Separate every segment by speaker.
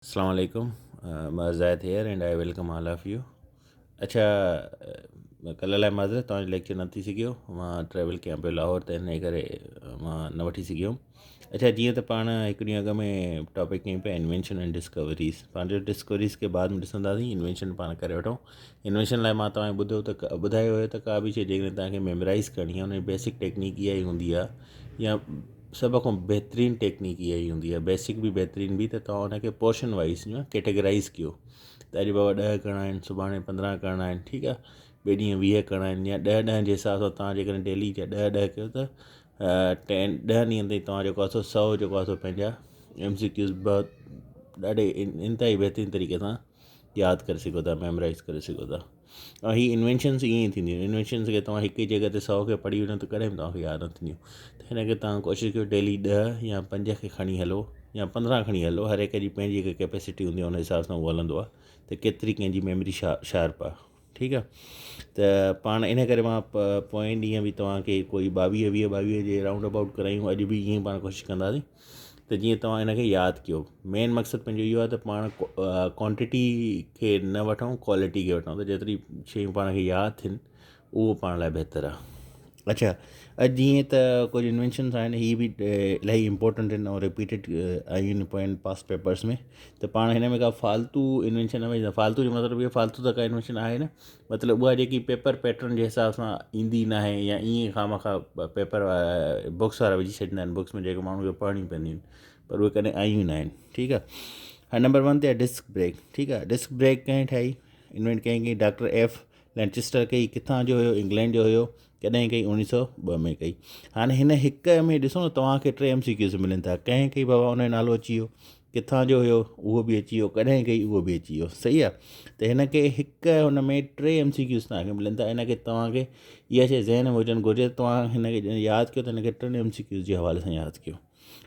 Speaker 1: اسلام عليڪم مان Zahid here and I welcome all of you. اڇا ڪلهه لاء معذرت توهان جو ليڪچر نه ٿي سگهيو، مان ٽريول ڪيان پيو لاهور ته ان ڪري مان نه وٺي سگهيم. اڇا جيئن ته پاڻ هڪ ڏينهن اڳ ۾ ٽاپڪ ڪيون پيا انوينشن اينڊ ڊسڪوريز، پاڻ جو ڊسڪوريز کي بعد ۾ ڏسنداسين، انوينشن پاڻ ڪري وٺون. انوينشن لاء مان توهان کي ٻڌو ته ٻڌايو هيو ته ڪا به شيء جيڪڏهن توهان کي ميمورائز ڪرڻي آهي ان جي بيسڪ ٽيڪنيڪ اها ئي هوندي آهي يا سڀ کان بهترين ٽيڪنيڪ اها ئي هوندي آهي، بيسڪ به بهترين به، ته توهان ان کي پورشن وائيز ڪيٽيگرائز ڪيو ته اڄ بابا 10 ڪرڻا آهن، سڀاڻي 15 ڪرڻا آهن، ٺيڪ آهي، ٻئي ڏينهن 20 ڪرڻا آهن، يا 10 10 جي حساب سان توهان جيڪڏهن ڊيلي جا 10 10 ڪيو ته ٽين 10 ڏينهن تائين توهان جيڪو آهي سو 100 جيڪو آهي سو پنهنجا ايم سي ڪيوز ڏاڍي انتهائي بهترين طريقي سان ياد ڪري سگهو ٿا، ميمورائز ڪري سگهو ٿا. ۽ هي انوينشنس ائين ئي ٿينديون آهن. انوينشنس کي توهان هڪ ئي جڳهه تي 100 کي پڙهي وڃو ته ڪڏهن به توهان کي ياد نه ٿينديون. ته هن کي توهان ڪوشش ڪيو ڊيلي 10 يا 5 کي کڻي هلو يا 15 کڻي هلو، هر هڪ جي پنهنجي هڪ ڪيپيسٽي هوندي آهي ان حساب سان اهو هلندو آهي ته ڪيتري ڪنهن جي ميموري شارپ آهي. ٺيڪ آهي ته پاڻ ان ڪري مان پوئين ڏينهن به توهان کي ڪوئي 22 20 22 جي رائونڊ ابائوٽ ڪرايون، اڄ به ائين پاڻ ڪوشش ڪنداسين ته جيئن توهان ان کي ياد ڪيو. مين مقصد پنهنجو اهو آهي ته پاڻ ڪوانٽٽي کي نه وٺون، ڪوالٽي کي وٺون، ته جيتري شيون پاڻ کي ياد ٿين اهو پاڻ لاء بهتر آهي. اڇا اڄ جيئن ته ڪجهه انوينشنس آهن، هي به الاهي امپورٽنٽ آهن ۽ رپيٽيڊ آيون آهن پوين پاس پيپرس ۾، ته پاڻ هن ۾ ڪا فالتو انوينشن نه وجهندا. فالتو جو مطلب اهو فالتو ته ڪا انوينشن آهي نه، مطلب اها جيڪي پيپر پيٽرن جي حساب سان ايندي ناهي يا ائين خامخواه پيپر بڪس وارا وجهي ڇڏيندا آهن بڪس ۾ جيڪي ماڻهن کي پڙهڻيون پونديون آهن پر اهي ڪڏهن آيون ناهن. ٺيڪ آهي، هاڻي نمبر 1 تي آهي ڊسڪ بريڪ. ٺيڪ آهي، ڊسڪ بريڪ ڪنهن ٺاهي، انوينٽ ڪنهن ڪئي؟ ڊاڪٽر ايف لينچسٽر ڪئي. ڪٿان جو هيو؟ انگلينڊ جو هيو. ڪڏهن ڪئي؟ 1902 ۾ ڪئي. هاڻي هن هڪ ۾ ڏسو نه توهان کي 3 ايم سي ڪيوز ملن ٿا. ڪنهن ڪئي بابا ان جو نالو اچي ويو، ڪٿان جو هيو اهو به اچي ويو، ڪڏهن ڪئي اهو به اچي ويو. صحيح آهي، ته هن کي هڪ هن ۾ 3 ايم سي ڪيوز توهان کي ملن ٿا. هن کي توهان کي اها شيء ذهن ۾ هجڻ گهرجي ته توهان هن کي جڏهن ياد ڪيو ته هن کي 3 ايم سي ڪيوز جي حوالي سان ياد ڪيو.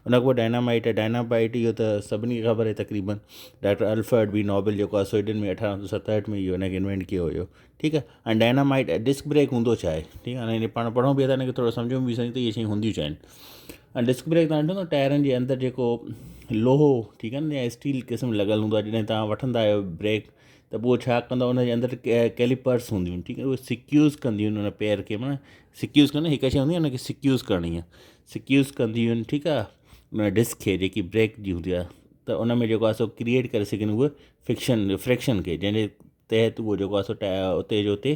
Speaker 1: ان کان پوء ڊائنامائٽ آهي. ڊائنامائٽ اهو ته سڀني کي خبر آهي تقريبن. ڊاڪٽر الفرڊ بي نوبل جيڪو آهي سوئيڊن ۾ 1867 ۾ اهو هن کي انوينٽ ڪيو هيو. ٺيڪ آهي، ۽ ڊائنامائٽ ڊسڪ بريڪ هوندو ڇا آهي؟ ٺيڪ آهي، هاڻي پاڻ پڙهون به ٿا هن کي ٿورو سمجهون به سهي ته اهي شيون هونديون ڇا آهن. ۽ ڊسڪ بريڪ تان ڏٺو نه ٽائرن جي اندر جيڪو لوهو، ٺيڪ آهي نه، يا اسٽيل قسم لڳل هوندو آهي، جڏهن توهان وٺندا آهيو بريڪ ته پوء ڇا ڪندو ان جي اندر ڪيليپرس هونديون آهن، ٺيڪ آهي، اهي سڪيوز ڪنديون آهن ان پير کي، معنيٰ سڪيوز ڪنديون، هڪ شيء هوندي آهي ان کي سڪيوز ڪرڻي آهي، سڪيوز ڪنديون آهن، ٺيڪ آهي، ان ڊسڪ کي جيڪي بريڪ جي هوندي آهي ته ان ۾ جيڪو آهي سو ڪريئيٽ ڪري سگهن اهي فڪشن فرڪشن کي، جنهن جي تحت اهو جيڪو آهي سو اتي جو اتي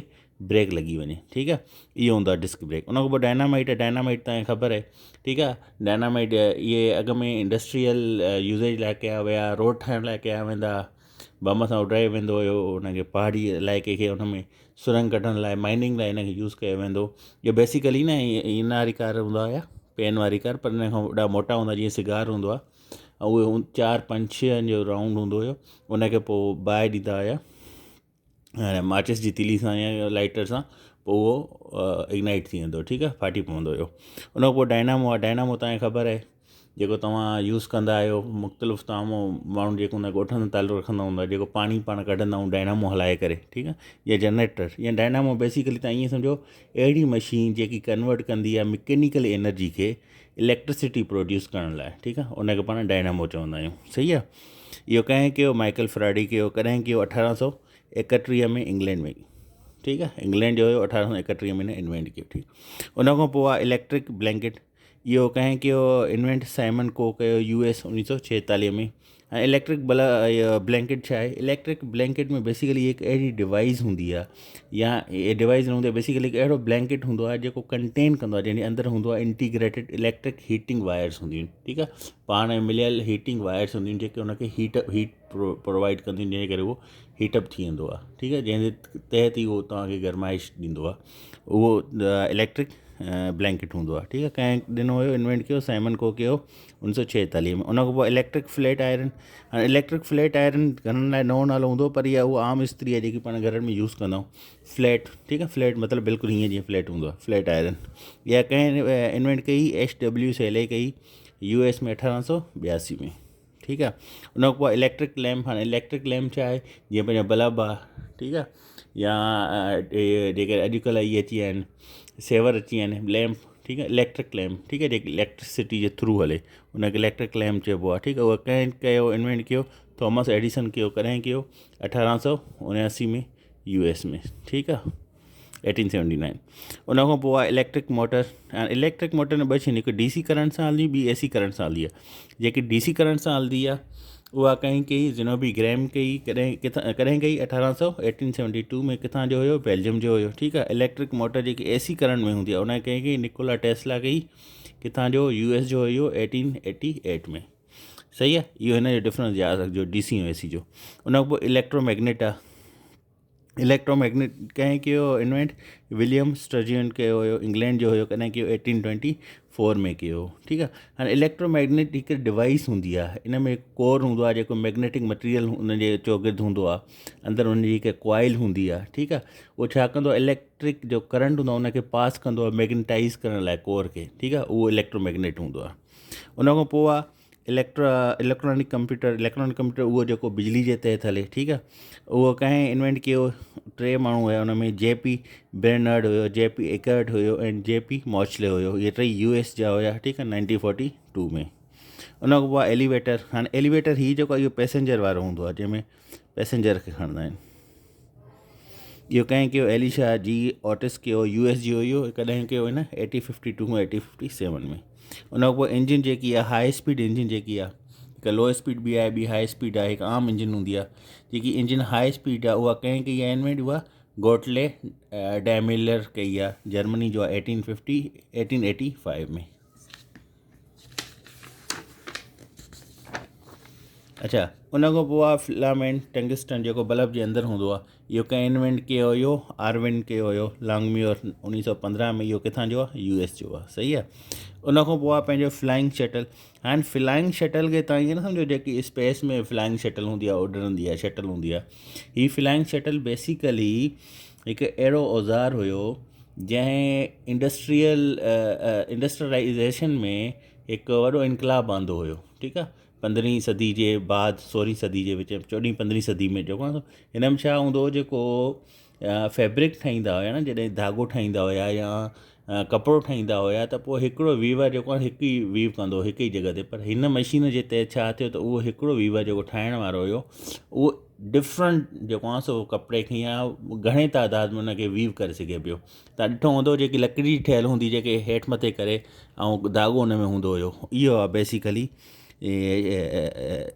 Speaker 1: بريڪ لڳي وڃي. ٺيڪ آهي، اهو هوندو آهي ڊسڪ بريڪ. ان کان پوء ڊائنامائيٽ آهي. ڊائنامائيٽ توهان کي خبر آهي، ٺيڪ آهي، ڊائنامائيٽ اهي اڳ ۾ انڊسٽريل يوزيج لاء ڪيا ويا، روڊ ٺاهڻ لاء ڪيا ويندا، بم سان اڏايو ويندو هيو ان کي پهاڙي علائقي کي، ان ۾ سرنگ ڪڍڻ لاء، مائننگ لاء ان کي يوز ڪيو ويندو. اهو بيسيڪلي نه ان واري ڪار هوندا هيا، پين واري ڪار، پر ان کان وڏا موٽا هوندا جيئن سگار هوندو آهي، ۽ اهي 4 5 6 جو رائونڊ هوندو هيو، ان کي پوء باهه ڏيندا هيا ۽ ماچس جي تيلي سان يا لائٽر سان، پوء اهو اگنائيٽ ٿي ويندو، ٺيڪ آهي، ڦاٽي پوندو هيو. ان کان پوء ڊائنامو آهي. ڊائنامو توهان کي خبر آهي جيڪو توهان يوز ڪندا آهيو، مختلف توهان ماڻهو جيڪو هوندا ڳوٺن سان تعلق رکندا هوندا، جيڪو پاڻي پاڻ ڪڍندا آهيون ڊائنامو هلائي ڪري، ٺيڪ آهي، يا جنريٽر يا ڊائنامو بيسيڪلي توهان ائين سمجهو اهڙي مشين جيڪي ڪنورٽ ڪندي آهي مڪينيڪل انرجي کي اليڪٽرسٽي پروڊيوس ڪرڻ لاء، ٺيڪ آهي، ان کي پاڻ ڊائنامو چوندا آهيون. صحيح آهي، اهو ڪنهن ڪيو؟ مائيڪل فراڊي ڪيو. ڪڏهن ڪيو؟ 1831 ۾ انگلينڊ ۾، ٺيڪ آهي، انگلينڊ جو هيو، 1831 ۾ هن انوينٽ ڪيو. ٺيڪ، ان کان پوء آهي اليڪٽرڪ بلينڪيٽ. اهو ڪنهن ڪيو انوينٽ؟ سائمن ڪو ڪيو، يو ايس، 1946 ۾. ۽ اليڪٽرڪ بلينڪيٽ ڇا آهي؟ اليڪٽرڪ بلينڪيٽ ۾ بيسيڪلي هڪ اهڙي ڊوائيس هوندي آهي، يا ڊوائيس نه هوندي آهي، بيسيڪلي هڪ اهڙو بلينڪيٽ هوندو آهي جيڪو ڪنٽين ڪندو آهي، جنهن جي اندر هوندو آهي انٽيگريٽيڊ اليڪٽرڪ هيٽنگ وائرس هونديون آهن، ٺيڪ آهي، پاڻ ۾ مليل هيٽنگ وائرس هونديون آهن جيڪي ان کي هيٽ پرووائيڊ ڪنديون آهن، جنهن جي ڪري اهو هيٽ اپ ٿي ويندو آهي، ٺيڪ آهي، جنهن جي تحت ئي اهو توهان کي گرمائش ڏيندو آهي، اهو اليڪٽرڪ بلينڪيٽ هوندو آهي. ٺيڪ آهي، ڪنهن ڏنو هيو انوينٽ ڪيو؟ سائمن ڪو ڪيو 1946 ۾. ان کان پوء اليڪٽرڪ فليٽ آئرن. هاڻي اليڪٽرڪ فليٽ آئرن گهڻن لاء نئون نالو هوندو، پر اها اها عام استري آهي جيڪي پاڻ گهرن ۾ يوز ڪندا آهيون، فليٽ، ٺيڪ آهي، فليٽ مطلب بلڪل هيئن جيئن فليٽ هوندو آهي، فليٽ آئرن. اها ڪنهن انوينٽ ڪئي؟ ايڇ ڊبليو سيلي ڪئي، يو ايس ۾ 1882 ۾. ٺيڪ آهي، ان کان پوء اليڪٽرڪ ليمپ. هاڻي اليڪٽرڪ ليمپ ڇا آهي؟ جيئن پنهنجو بلب آهي، ٺيڪ آهي، يا جيڪي اڄڪلهه اهي اچي ويا آهن سيور اچي ويا آهن ليمپ، ٺيڪ آهي، اليڪٽرڪ ليمپ، ٺيڪ آهي، جيڪي اليڪٽرسٽي جي ٿرو هلي ان کي اليڪٽرڪ ليمپ چئبو آهي. ٺيڪ آهي، اهو ڪنهن ڪيو انوينٽ ڪيو؟ ٿامس ايڊيسن ڪيو ڪڏهن ڪيو 1879 ۾ يو ايس ۾ ٺيڪ آ 1879. ان کان پوء آهي اليڪٽرڪ موٽر. هاڻي اليڪٽرڪ موٽر ۾ ٻه شيون هڪ ڊي سي ڪرنٽ سان هلندي ٻي اي سي ڪرنٽ سان هلندي آهي. جيڪي ڊي سي ڪرنٽ سان هلندي آهي اها ڪنهن ڪئي؟ زينوبي گريم ڪئي. ڪڏهن ڪٿان ڪڏهن ڪئي؟ 1872 ۾. ڪٿان جو هيو؟ بيلجيم جو هيو. ٺيڪ آهي. اليڪٽرڪ موٽر جيڪي اي سي ڪرنٽ ۾ هوندي آهي ان ڪنهن ڪئي؟ نڪولا ٽيسلا ڪئي. ڪٿان جو؟ يو ايس جو هيو 1888 ۾. صحيح آهي. اهو هن جو ڊفرنس ياد رکجو ڊي سي ۽ اي سي جو. ان کان پوء اليڪٽرو ميگنيٽ آهي. اليڪٽرو ميگنيٽ ڪنهن ڪيو انوينٽ؟ وليم اسٽرجين ڪيو هيو. انگلينڊ جو هيو. ڪڏهن ڪيو؟ 1824 ۾ ڪيو. ٺيڪ آهي. هاڻي اليڪٽرو ميگنيٽ هڪ ڊوائس هوندي آهي. ان ۾ هڪ ڪور هوندو آهي جيڪو ميگنيٽڪ مٽيريل ان جي چوگرد هوندو آهي. اندر ان جي هڪ ڪوائل هوندي آهي. ٺيڪ آهي. اهو ڇا ڪندو آهي؟ اليڪٽرڪ جو ڪرنٽ هوندو آهي ان کي پاس ڪندو آهي ميگنيٽائز ڪرڻ لاء ڪور کي. ٺيڪ آهي. اهو اليڪٽرو ميگنيٽ هوندو آهي. ان کان پوء آهي اليڪٽرانڪ ڪمپيوٽر. اليڪٽرانڪ ڪمپيوٽر اهو جيڪو بجلي جي تحت هلي. ٺيڪ آهي. اهو ڪنهن انوينٽ ڪيو؟ ٽي ماڻهو هيا ان ۾ جي پي برنارڊ هيو، جي پي ايڪرٽ هيو ۽ جي پي موچلي هيو. اهي ٽئي يو ايس جا هيا. ٺيڪ آهي. 1942 ۾. ان کان پوء ايليويٽر. هاڻي ايليويٽر هي جيڪو اهو پيسنجر وارو هوندو آهي جنهن ۾ پيسنجر کي کڻندا آهن. اهو ڪنهن ڪيو؟ ايليشا جي آٽس ڪيو. يو ايس جي هيو. ڪڏهن ڪيو هن؟ 1852 کان 1857 ۾. ان کان پوء انجن جيڪي آهي هاء اسپيڊ انجن جيڪي آهي هڪ لو اسپيڊ به آهي ٻي هاء اسپيڊ آهي. هڪ عام انجن هوندي آهي. جيڪي انجن هاء اسپيڊ آهي اها ڪنهن ڪئي آهي انوينٽ؟ اها گوٽلي ڊيميلر ڪئي آهي. جرمني جو آهي 1885 ۾. اڇا ان کان پوء آهي فلامينٽ ٽنگسٽن جيڪو بلب جي اندر هوندو آهي. اهو ڪنهن انوينٽ ڪيو هيو؟ آروين ڪيو هيو لانگميور 1915 ۾. اهو ڪٿان جو آهي؟ يو ايس جو آهي. صحيح آهي. ان کان پوء آهي پنهنجو فلائنگ شٽل. هاڻي فلائنگ شٽل کي تان ائين نه سمجهو جيڪي اسپيس ۾ فلائنگ شٽل هوندي آهي اڏرندي آهي شٽل هوندي آهي. هي فلائنگ شٽل بيسيڪلي هڪ اهڙو اوزار هيو جنهن انڊسٽريل انڊسٽريلائيزيشن ۾ هڪ وڏو انقلاب آندو هيو. ٺيڪ آهي. پندرهين صدي جي بعد سورهين صدي جي وچ ۾ چوڏهين پندرهين صدي ۾ جيڪو آهي هن ۾ ڇا هوندو هو جيڪو فيبرڪ ٺاهيندا هيا نه جڏهن ڌاڳو ٺاهيندا هيا يا ڪپڙو ٺاهيندا هيا ته پوء هڪڙو ويور جيڪو آهي هڪ ئي ويو ڪندو هو هڪ ئي جڳهه تي. پر هن مشين جي تحت ڇا ٿيو ته اهو هڪڙو ويور جيڪو ٺاهڻ وارو هيو اهو ڊفرنٽ جيڪو آهي سو ڪپڙي کي يا گهڻي تعداد ۾ ان کي ويو ڪري سگهي پيو. تان ڏٺو هوندو جيڪي لڪڙي جي ٺهيل هوندي جيڪي هيٺ مٿي ڪري ۽ ڌاڳو ان ۾ هوندو هيو. اهو آهي بيسيڪلي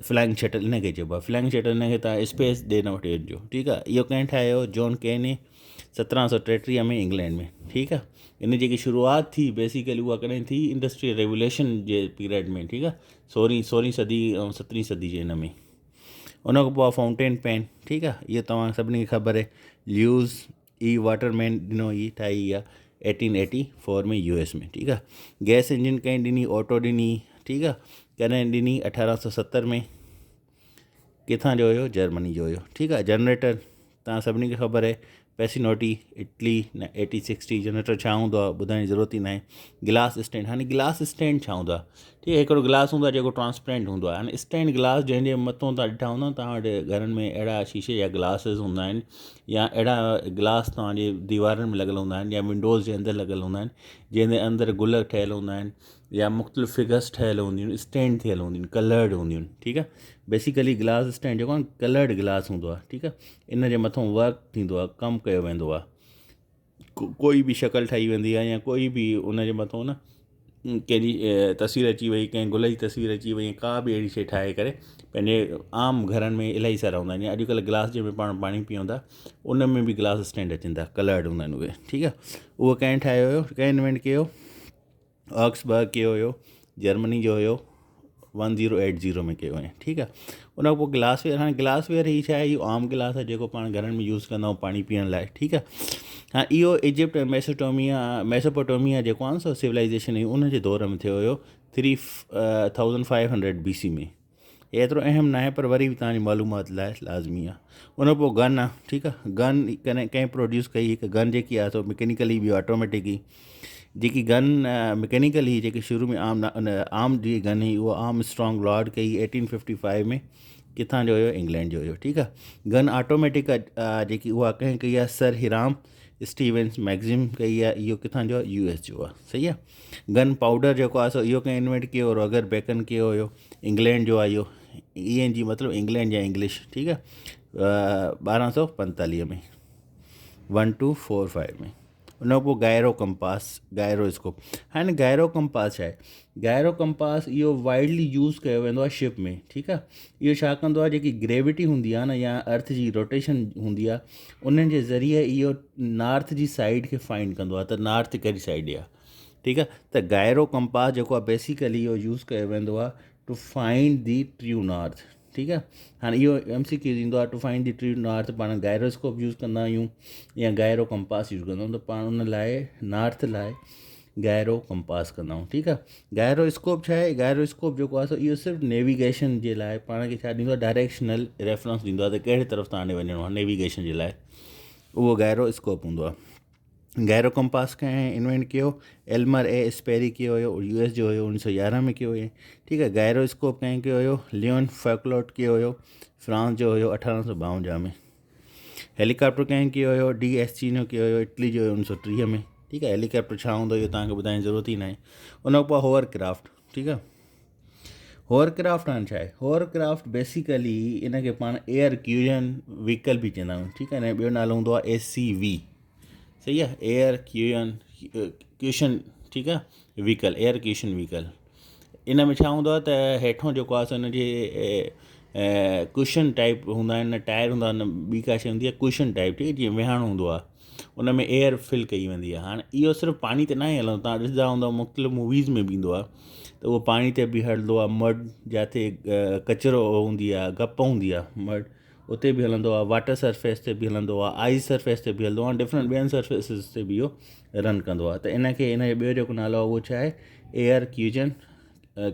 Speaker 1: فلائنگ شٽل ان کي چئبو آهي فلائنگ شٽل. ان کي تان اسپيس ڏي نه وٺي وڃجو. ٺيڪ آهي. اهو ڪنهن ٺاهيو؟ جان ڪيني 1733 ۾ انگلينڊ ۾. ٺيڪ آهي. ان جيڪي شروعات ٿي بيسيڪلي اها ڪڏهن ٿي؟ انڊسٽريل ريوليوشن جي پيريڊ ۾. ٺيڪ آهي. سورهين صدي ۽ سترهين صدي جي ان ۾. ان کان پوء آهي فائونٽين پين. ٺيڪ آهي. اهو توهان سڀني کي خبر آهي ليوز اي واٽرمين ڏنو هي ٺاهي اها 1884 ۾ يو ايس ۾. ٺيڪ آهي. گئس انجن ڪنهن ڏني؟ آٽو ڏني. ٺيڪ آهي. ڪڏهن ڏني؟ 1870 ۾. ڪٿان جو هيو؟ جرمني جو هيو. ٺيڪ آهي. جنريٽر توهان سڀني کي خبر آهي پيسينوٽي اٽلي 1860. جنريٽر ڇا هوندو آهي ٻڌائڻ جي ضرورت ئي ناهي. Glass stand. هاڻي گلاس اسٽينڊ ڇا هوندو آهي؟ ٺيڪ آهي. هڪڙو گلاس هوندو آهي جيڪو ٽرانسپيرنٽ هوندو آهي. هاڻي اسٽينڊ گلاس جنهن جي مٿو توهان ڏٺا هوندا توهان وٽ گهرن ۾ اهڙا شيشي جا گلاسز هوندا آهن يا اهڙا گلاس توهان جي ديوارن ۾ لڳل هوندا آهن يا ونڊوز جي اندر لڳل هوندا آهن جنهن جي اندر گل ٺهيل هوندا آهن يا مختلف فگرس ٺهيل هونديون آهن اسٽينڊ ٿيل هونديون آهن ڪلرڊ هونديون آهن. ٺيڪ آهي. بيسيڪلي گلاس اسٽينڊ جيڪو آهي ڪلرڊ گلاس هوندو آهي. ٺيڪ آهي. ان جي مٿو ورڪ ٿيندو آهي ڪم ڪيو ويندو آهي. ڪوئي به شڪل ٺاهي ويندي آهي يا ڪوئي به ان جي مٿو نه ڪنهن جي تصوير اچي وئي ڪنهن گل جي تصوير اچي وئي ڪا به اهڙي شيء ٺاهي ڪري پنهنجي عام گهرن ۾ الاهي سارا هوندا آهن. اڄڪلهه گلاس جنهن ۾ پاڻ پاڻي پيئون ٿا ان ۾ به گلاس اسٽينڊ اچن ٿا ڪلرڊ هوندا آهن اهي. ٺيڪ آهي. اهو ڪنهن ٺاهيو هيو؟ ڪنهن انوينٽ ڪيو؟ آڪسبرگ ڪيو هيو. جرمني جو هيو. 1080 ۾ ڪيو هيائين. ٺيڪ آهي. ان کان پوء گلاس ويئر. هاڻي گلاس ويئر هي ڇا آهي؟ اهو عام گلاس آهي جيڪو پاڻ گهرن ۾ يوز ڪندا آهيون پاڻي پيئڻ لاء. ٺيڪ آهي. هاڻي اهو ايجپٽ ۽ ميسوپوٽوميا جيڪو آهي نه سو سولائيزيشن هئي ان جي دور ۾ ٿيو هيو 3500 بي سي ۾. ايترو اهم ناهي پر وري به توهان جي معلومات لاء لازمي آهي. ان کان پوء گن آهي. ٺيڪ آهي. گن ڪڏهن ڪنهن پروڊيوس ڪئي؟ هڪ گن جيڪي آهي سو مڪينيڪل هئي ٻيو آٽوميٽڪ هئي. جيڪي گن مڪينيڪل هئي جيڪي شروع ۾ عام عام جي گن هئي اها آرم اسٽرانگ لارڊ ڪئي 1855 ۾. ڪٿان جو هيو؟ انگلينڊ جو هيو. ٺيڪ آهي. گن آٽوميٽڪ جيڪي اها ڪنهن ڪئي آهي؟ سر هيرام اسٽيونس ميگزم ڪئي آهي. اهو ڪٿان جو آهي؟ يو ايس جو آهي. صحيح آهي. گن پائوڊر جيڪو آهي سو اهو ڪنهن انوينٽ ڪيو؟ روگر بيڪن ڪيو هيو. انگلينڊ جو آهي اهو. اي اين جي مطلب انگلينڊ يا انگلش ٺيڪ آهي 1245 ۾ 1245 ۾. ان کان پوء گائرو ڪمپاس، گائرو اسڪوپ. هاڻي گائرو ڪمپاس ڇا آهي؟ گائرو ڪمپاس اهو وائڊلي يوز ڪيو ويندو آهي شپ ۾، ٺيڪ آهي. اهو ڇا ڪندو آهي؟ جيڪي گريوٽي هوندي آهي نه يا ارٿ جي روٽيشن هوندي آهي، انهن جي ذريعي اهو نارٿ جي سائيڊ کي فائنڊ ڪندو آهي ته نارٿ ڪهڙي سائيڊ آهي، ٺيڪ آهي. ته گائرو ڪمپاس جيڪو آهي بيسيڪلي اهو يوز ڪيو ويندو آهي to find the true north, ٺيڪ آهي. هاڻي اهو ايم سي ڪيوز ايندو آهي to find the true north پاڻ گائروسڪوپ يوز ڪندا آهيون يا گائرو ڪمپاس يوز ڪندا آهيون، ته پاڻ ان لاء نارٿ لاء گائرو ڪمپاس ڪندا آهيون، ٺيڪ آهي. گائرو اسڪوپ ڇا آهي؟ گائرو اسڪوپ جيڪو آهي سو اهو صرف نيويگيشن جي لاء پاڻ کي ڇا ڏيندو آهي؟ ڊائريڪشنل ريفرنس ڏيندو آهي ته ڪهڙي طرف تان وڃڻو آهي نيويگيشن جي لاء، اهو گائرو اسڪوپ هوندو آهي. گائرو ڪمپاس ڪنهن انوينٽ ڪيو؟ ايلمر اي اسپيري ڪيو هيو، يو ايس جو هيو، 1911 ۾ ڪيو هيو، ٺيڪ آهي. گائرو اسڪوپ ڪنهن ڪيو هيو؟ ليون فيڪلوٽ ڪيو هيو، فرانس جو هيو، 1852 ۾. هيليڪاپٽر ڪنهن ڪيو هيو؟ ڊي ايسچينو ڪيو هيو، اٽلي جو هيو، 1930 ۾، ٺيڪ آهي. هيليڪاپٽر ڇا هوندو اهو توهان کي ٻڌائڻ جي ضرورت ئي ناهي. ان کان پوء هوور ڪرافٽ، ٺيڪ آهي. هوور ڪرافٽ هاڻي ڇا آهي؟ هوور ڪرافٽ بيسيڪلي ان کي پاڻ ايئر ڪيوجن وهيڪل به چوندا آهيون، ٺيڪ آهي. ان جو ٻيو نالو هوندو آهي اي سي وي، صحيح آهي، ايئر ڪيوجن ڪيوشن، ٺيڪ آهي، وهيڪل، ايئر ڪيوشن وهيڪل. ان ۾ ڇا هوندو آهي ته هيٺون جيڪو آهي سو ان جي ڪشن ٽائپ هوندا آهن، نه ٽائر هوندا آهن نه ٻي ڪا شي هوندي آهي، ڪشن ٽائپ، ٺيڪ آهي، جيئن ويهاڻو هوندو آهي، ان ۾ ايئر فل ڪئي ويندي آهي. هاڻي اهو صرف پاڻي تي ناهي هلندو، تان ڏسندا هوندو مختلف موويز ۾ به ايندو آهي ته اهو پاڻي تي به هلندو آهي، مڊ جاتي ڪچرو هوندي آهي، گپ هوندي آهي مڊ، اتي به هلندو آهي، واٽر سرفيس تي به هلندو آهي، آئس سرفيس تي به هلندو آهي، ڊفرنٽ ٻين سرفيسز تي به اهو رن ڪندو آهي. ته ان کي ان جو ٻيو جيڪو نالو آهي اهو ڇا آهي؟ ايئر ڪيوجن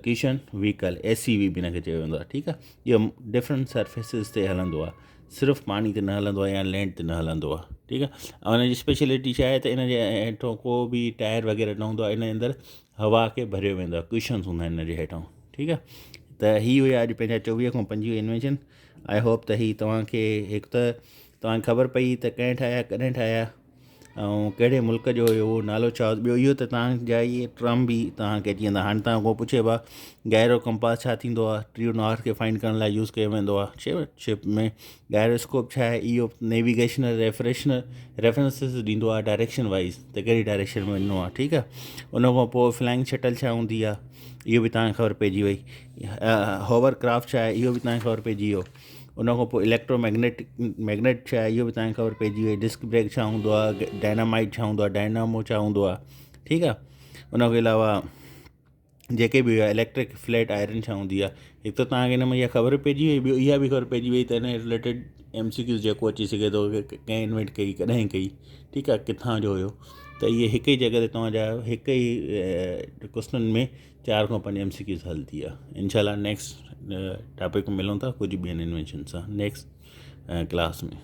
Speaker 1: ڪيشن وهيڪل، اي سي وي به ان کي چيو ويندو آهي، ٺيڪ آهي. اهو ڊفرنٽ سرفيسز تي هلندو آهي، صرف پاڻي تي نه هلندو آهي يا لينڊ تي نه هلندو آهي، ٺيڪ آهي. ۽ ان جي اسپيشلٽي ڇا آهي ته ان جي هيٺون ڪو به ٽائر وغيره نه هوندو آهي، ان جي اندر هوا کي ڀريو ويندو آهي، ڪشنس هوندا آهن ان جي هيٺان، ٺيڪ آهي. ته هي هيا اڄ پنهنجا 24 کان 25 انوينشن. I hope ته هي توهان کي هڪ ته توهان کي خبر پئي ته ڪنهن ٺاهيا، ڪڏهن ٺاهيا ۽ ڪهڙي ملڪ جو هيو، اهو نالو ڇا هو. ٻيو اهو ته توهان جا اهي ٽرم به توهان کي اچي ويندا. هاڻي توهان کان پڇي ڀا گائرو ڪمپاس ڇا ٿيندو آهي؟ ٽريو نارٿ کي فائنڊ ڪرڻ لاء يوز ڪيو ويندو آهي شپ ۾. گائرو اسڪوپ ڇا آهي؟ اهو نيويگيشنل ريفريشنل ريفرنسز ڏيندو آهي ڊائريڪشن وائز ته ڪهڙي ڊائريڪشن ۾ وڃڻو آهي، ٺيڪ آهي. ان کان پوء فلائنگ شٽل ڇا هوندي آهي اهو به توهان کي خبر پئجي وئي. هوور ڪرافٽ ڇا آهي اهو به توهان کي خبر پئجي ويو. ان کان پوء اليڪٽرو ميگنيٽ ميگنيٽ ڇا آهي اهو به توهان کي خبر پئجي وئي. ڊسڪ بريڪ ڇا هوندو آهي، ڊائنامائيٽ ڇا هوندو آهي، ڊائنامو ڇا هوندو آهي، ٺيڪ آهي. ان کان علاوه جيڪي به هيا اليڪٽرڪ فليٽ آئرن ڇا هوندي آهي. هڪ ته توهان کي هن ۾ اها خبر پئجي وئي، ٻيو اها به خبر پئجي وئي ته هن رليٽيڊ ايم سي ڪيوز جيڪو اچي سگهي ٿو ڪنهن انوينٽ ڪئي، ڪڏهن ڪئي، ٺيڪ آهي، ڪٿان جو هيو. ته اهي هڪ ئي جڳهه تي توهان جا هڪ ئي ڪوشچن ۾ 4 کان 5 ايم سي ڪيوز حل ٿي ويا. انشاء الله نيڪسٽ ٽاپڪ ۾ ملون ٿا ڪجهه ٻين انوينشن سان نيڪسٽ ڪلاس ۾.